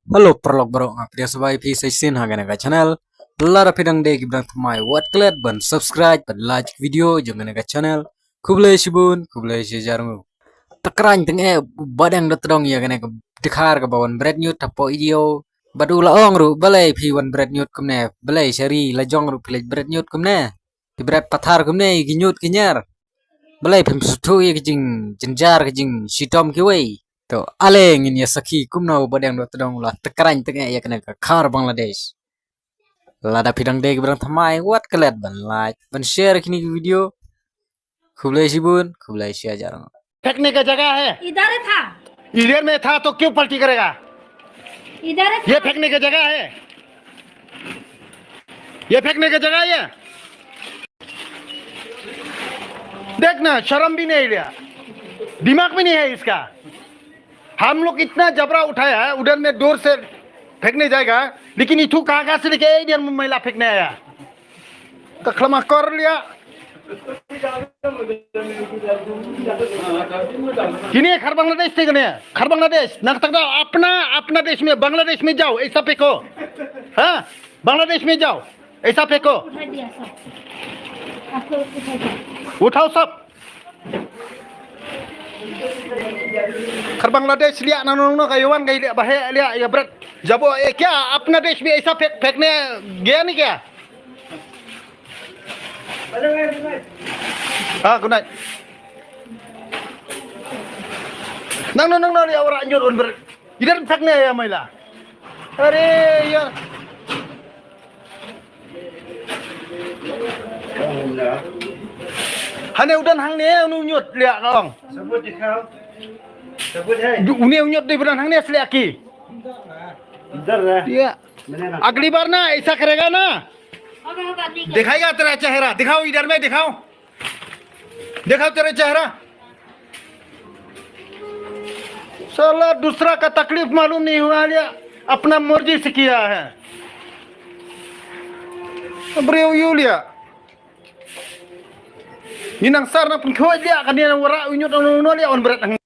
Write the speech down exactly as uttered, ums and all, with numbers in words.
Hello paralok baroh, nga pdiang sngewbha ïa phi sa shisien ha kane ka channel. Lada phi dang dei ki ba dang thymmai, wat klet ban subscribe, ban like video jong kane ka channel. Khublei shibun, khublei shihajar nguh. Tang kren tang eh, ba dang da tdong ïa kane ka dkhar kaba wan bret ñiut hapoh ïew. Bad u la ong ruh, balei phi wan bret ñiut kumne, balei sha ri la jong ruh phi leit bret ñiut kumne. Phi bret pathar kumne ïa ki ñiut ki ñiar. Balei phim sngewthuh ïa ki jingjynjar ki jingshitom kiwei. To ale ngin ïa sakhi kumno ba dang da tdong u la tang kren tang eh ïa kane ka khar Bangladesh. Lada phi dang dei ki ba dang thymmai, wat klet ban like, ban share kine ki video. Khublei shibun, khublei shihajar nguh. फेंकने का जगह है। इधर था। इधर में था तो क्यों पलटी करेगा? इधर था। ये फेंकने का जगह है। ये फेंकने का जगह है। देखना, शर्म भी नहीं लिया, दिमाग भी नहीं है इसका। हम लोग इतना जबरा उठाया है, उधर में दूर से फेंकने जाएगा, लेकिन इथु कहाँ कहाँ से लेके इधर मैला फेंकने आया। Ka khlem akor liah. Kine khar Bangladesh te kine, khar Bangladesh. Nang tak da apna, apna desh mein, Bangladesh mein jao, aisa pheko. Ha? Bangladesh mein jao, aisa pheko. उठा दिया सब। आपको उठा दिया। उठाओ सब। Khar Bangladesh liah, nang nong no ka ïa wan ka liah, ba heh liah ïa bret. Jabo, eh, kya apna desh mein aisa phek, phekne gaya nahi kya? Ha, good night. Nang no, nang no, liah, ora ñiut un bret. Idhar phekne ya maila. Are yaar. Hane u don hangne, une u ñiut liah ka ong. सबूत दिखाओ। सबूत है? Une u ñiut dei ba don hangne sliah ki. इधर है। Liah. मैंने ना। अगली बार ना ऐसा करेगा ना, दिखाएगा तेरा चेहरा। दिखाओ, इधर में दिखाओ। देखो तेरे चेहरा। साला दूसरा का तकलीफ मालूम नहीं हुआ, लिया अपना मर्जी से किया है। Briew ïu liah. Ngi nang sar na pynkhoi liah, kane na wara u ñiut, no, no, liah, on bret nang.